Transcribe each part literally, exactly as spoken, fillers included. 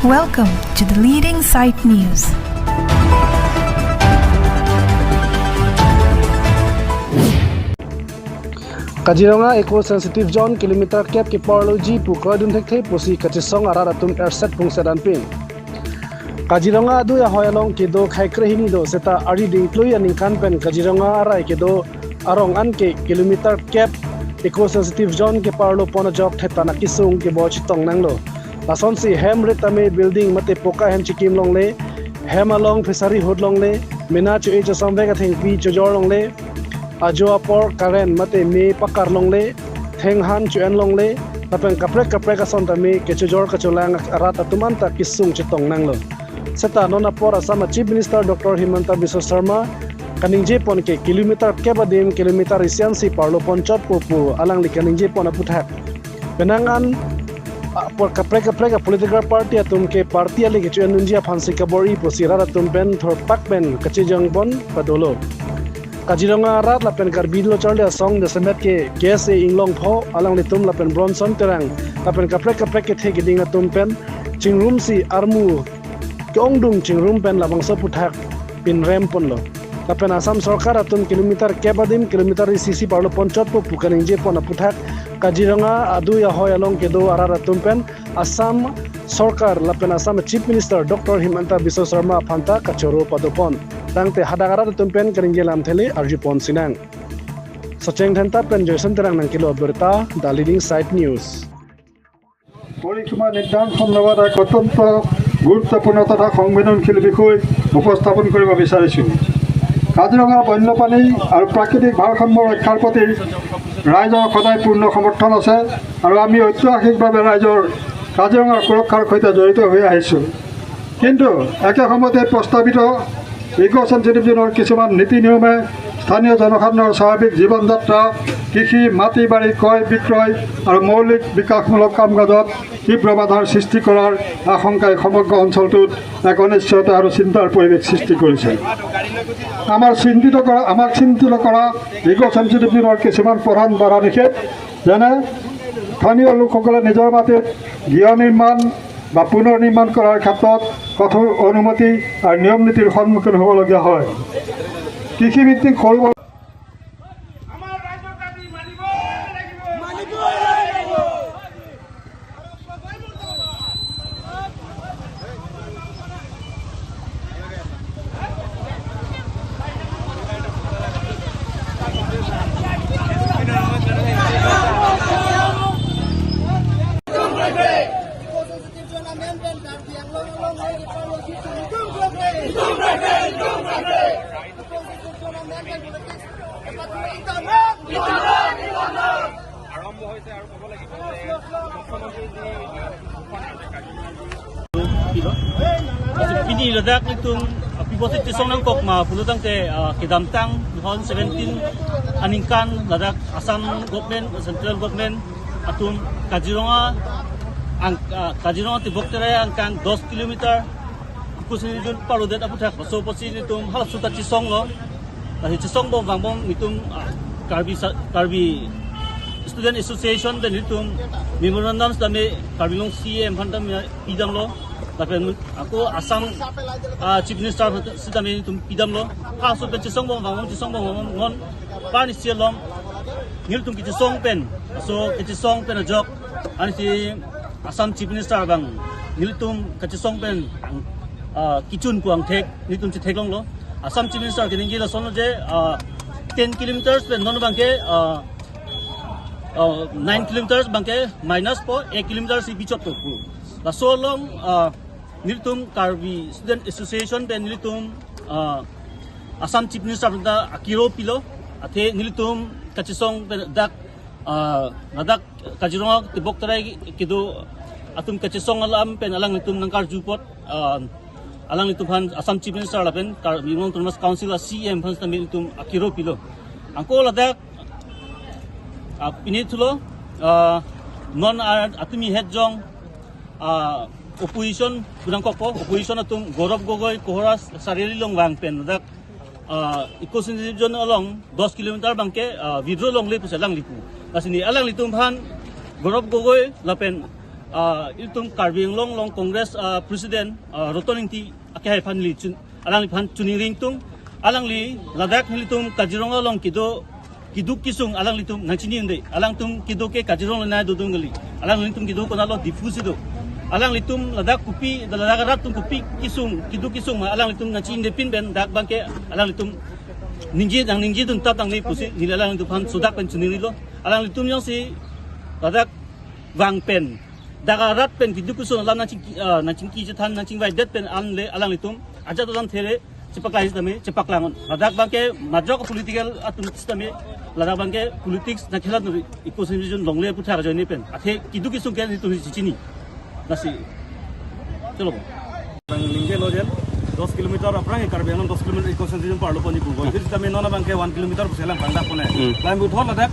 Welcome to the leading site news. Kaziranga Eco Sensitive Zone kilometer kep keparloji pu kroidun thekthe pusi kachesong arat atum erset pungset anpin. Kaziranga adui ahoi along kedo khaikrehini do seta ari dingklui aningkan pen Kaziranga arai kedo arong anke kilometer kep Eco Sensitive Zone keparlo pon ajok thetan akesung kebo chetong nanglo. Lasonsi hem rit tame building mate poka hem chikim longle, hem along fishery hut longle, mena cho-e chosomvek athengpi chojor longle, ajo apor current mate me pakar longle, thenghan cho-en longle, lapen kaprek kaprek ason tame kechojor kacholang arat atum anta kesung chetong nanglo. Seta non apor Assam Chief Minister Doctor Himanta Biswa Sarma kaningje pon ke kilometer kep adim kilometer isi ansi parlo pon chotpo pu alangli kaningje pon aputhak. Penang an apor kaprek kaprek a political party atum ke party ale kecho-en dunji aphansi kabor-i pusi rat atum pen thorpak pen kachejang pon padolo. Kaziranga arat lapen Karbi Lo Charli Asong jasemet ke K S A Inglongpho alanglitum lapen Bronson Terang lapen kaprek kaprek kethe keding atum pen chingrumsi armu ke-ongdung chingrum pen labangso aputhak pinrem ponlo. Lapen Assam Sorkar atum kilometer kep adim kilometer isi isi parlo pon chotpo pu kaningje pon aputhak Kaziranga adui ahoi along kedo arat atum pen Assam Sorkar lapen Assam Chief Minister Doctor Himanta Biswa Sarma aphanta kachoro padopon. Tangte hadak arat atum pen kaningje lamthe le arjupon sinang. Socheng Dhenta pen Joyson Terang nangkelo abirta, The Leading Site News. পৰিসীমা নিৰ্ধাৰণ সন্দৰ্ভত এক অত্যন্ত গুৰুত্বপূৰ্ণ তথা সংবেদনশীল বিষয় উপস্থাপন কৰিব বিচাৰিছোঁ। কাজিৰঙাৰ বন্যপ্ৰাণী আৰু প্ৰাকৃতিক ভাৰসাম্য ৰক্ষাৰ প্ৰতি ৰাইজৰ সদায় পূৰ্ণ সমৰ্থন আছে আৰু আমি ঐতিহাসিকভাৱে ৰাইজৰ কাজিৰঙাৰ সুৰক্ষাৰ সৈতে জড়িত হৈ আহিছোঁ। কিন্তু একে সময়তে প্ৰস্তাৱিত ইক' চেনচিটিভ জ'নৰ কিছুমান নীতি নিয়মে স্থানীয় জনসাধাৰণৰ স্বাভাৱিক জীৱন যাত্ৰা, কৃষি, মাটি বাৰী ক্ৰয় বিক্ৰয় আৰু মৌলিক বিকাশমূলক কাম কাজত তীব্ৰ বাধাৰ সৃষ্টি কৰাৰ আশংকাই সমগ্ৰ অঞ্চলটোত এক অনিশ্চয়তা আৰু চিন্তাৰ পৰিৱেশ সৃষ্টি কৰিছে। আমাৰ চিন্তিত কৰা, আমাক চিন্তিত কৰা ইক' চেনচিটিভ জ'নৰ কিছুমান প্ৰধান বাধা নিষেধ, যেনে স্থানীয় লোকসকলে নিজৰ মাটিত গৃহ নিৰ্মাণ বা পুনৰ নিৰ্মাণ কৰাৰ ক্ষেত্ৰত কঠোৰ অনুমতি আৰু নিয়ম নীতিৰ সন্মুখীন হ'বলগীয়া হয়। কৃষিভিত্তিক সৰু আৰম্ভ হৈছে আৰু ক'ব লাগিব যে মুখ্যমন্ত্ৰী যি মুখ্যমন্ত্ৰী কাৰ্যালয়। Pini ladak nelitum, ah, pi pusi chesong nangkok ma pulo tangte, ah, kedamtang two thousand seventeen aningkan ladak Assam government, central government atum Kaziranga ang, ah, Kaziranga tebok terai angkang dos kilometer Eco Sensitive Zone parlodet aputhak laso apotsi nelitum halasuta chesonglo. Lasi chesong bom vangbom nelitum, ah, Karbi sa-, Karbi Student Association pen nelitum memorandum sitame Karbi Anglong C E M aphan tame pidamlo. Lapen ako Assam, ah, Chief Minister sitame nelitum pidamlo. Halaso pen chesong bom vangbom, chesong bom vangbom, non parnisi along nelitum kechesong pen, laso kechesong pen ajok ansi Assam Chief Minister abang nelitum kachesong pen, ah, kechun pu angthek nelitum chetheklonglo. Assam Chief Minister keningje lasonlo je, ah, ten kilometers pen non abangke, ah, ah, nine kilometers abangke minus po, ek kilometer si bichot to pu. Laso along, ah, nelitum Karbi Student Association pen nelitum, ah, Assam Chief Minister aphanta akiro pilo, athe nelitum kachesong pen dak, ah, ladak Kaziranga tebok terai kedo atum kachesong alam pen alanglitum nangkarju apot, ah, alanglitum aphan Assam Chief Minister lapen Karbi Anglong Autonomous Council a C E M aphan sitame nelitum akiro pilo. Ako ladak, ah, pini thulo, ah, non a-, atumi het jong, ah, opposition pu nangkokpo, opposition atum Gaurav Gogoi Kohora Chariali along vang pen ladak, ah, Eco Sensitive Zone along dos kilometer abangke, ah, withdraw longle pusi alangli pu. Lasi neli alanglitum aphan Gaurav Gogoi lapen Ah, ilitum Karbi Anglong along Congress, ah, President, ah, Roton Ingti akehai aphan neli chun, alangliphan choningri ingtung. Alangli ladak nelitum Kaziranga along kedo, keduk kesung alanglitum nangchini un-e. Alangtum kedo ke Kaziranga along nai dodun kali. Alanglitum kedo konatlo, Diphu si do. Alanglitum ladak kopi, ladak arat atum kopi kesung, keduk kesung ma alanglitum nangchini un-e pin pen dak abangke alanglitum ningje, nangningjedun tap nangne pusi neli alanglitum aphan sodak pen choningrilo. Alanglitum jongsi ladak vang pen, dak arat pen keduk kesung alam nangchingki, ah, nangchingki chethan, nangchingvaidet pen anle alanglitum ajat alam there chepaklangji tame chepaklang un. Ladak abangke majok political atum sitame, ladak abangke politics nangkhelat un-e, eco conservation longle aputhak ajoine pen. Athe keduk kesung ke nelitum chechini. Lasi. Chalo. Bang ningjelo jen, dos kilometer aphrang ke Karbi Anglong dos kilometer eco conservation parlo ponji pu. Hmm. Itu sitame non abangke one kilometer pusi alang pangdak pon-e. Hmm. Lalu buthot ladak,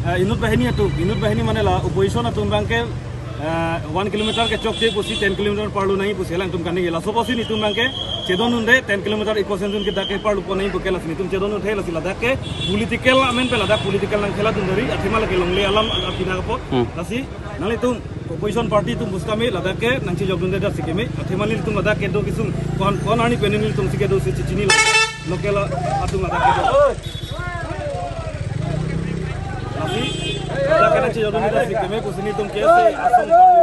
eh, inut banghini atum, inut banghini mane la opposition atum abangke, eh, one kilometer ke chokche pusi ten kilometer parlo nangji pusi alangtum kaningje. Laso apotsi nelitum abangke chedon un-e, ten kilometer eco conservation ke dak ke parlo pon nangji pu ke lasi nelitum chedon un-e, lasi ladak ke political amen pen ladak political nangkhelat un-e ri, athema lake longle alam apina apot. Hmm. Lasi nanglitum opposition party atum pusitame ladak ke nangchejokdunde dak si keme. Athema nelitum ladak kedo kesung kon, kon arni pen nelitum si kedo si chechini la local atum ladak kedo. Lasi ladak ke nangchejokdunde dak si keme pusi nelitum ke se asong party.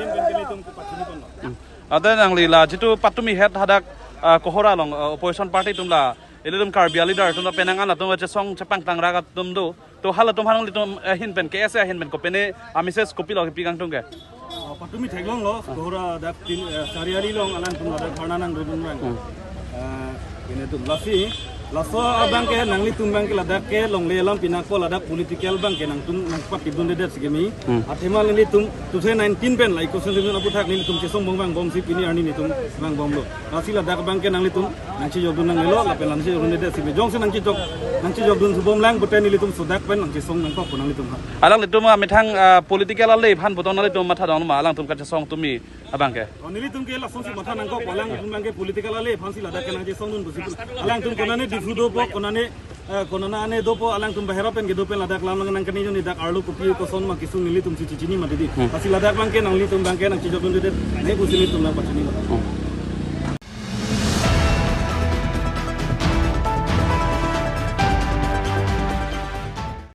Isi nelitum pachini pon. Hmm. Ante nangli la jitu patumi het hadak, ah, Kohora along, ah, opposition party atum la ilitum Karbi a-leader atum penang an atum chesong chepangtang rak atum do. To halatum aphan nanglitum, eh, ahin pen, K S A ahin pen kopine a-message kopilo kipi kangtung ke? Oh, patumi theklonglo, Kohora dak tin, eh, Chariali along alangtum ladak dharna nangdun abang. Hmm. Eh, pine atum lasi, laso abangke nanglitum abangke ladak ke longle alam pina ko ladak political abangke nangtum nangpakidunde dak si keme. Hmm. Athema nelitum two thousand nineteen pen la eco conservation aputhak nelitum chesong bom vangbom si pini arni nelitum vangbomlo. Lasi ladak abangke nanglitum nangchejokdun nangnelo, lapen nangchejokdunde dak si keme. Jongsi nangchejok, nangchejokdun subom lang pute nelitum sodak pen nangchesong nangkok nanglitum ha. Alanglitum amethang, ah, political ale aphan puthot nanglitum matha dong ma alangtum kachesong tumi abangke? Oh, nelitum ke lasonsi matha nangkok, alangtum abangke political ale aphansi ladak ke nangchesongdun pusi pu. Alangtum konane Diphu dopo, konane, eh, konane dopo, alangtum bahera pen kedo pen ladak lam nang nangkaningje un-e, dak arlo kopi koson ma kesung nelitum si chechini mati di. Hmm. Lasi ladak abangke nanglitum abangke nangchejokdunde dak nangji pusi nelitum nangpachini. Hmm.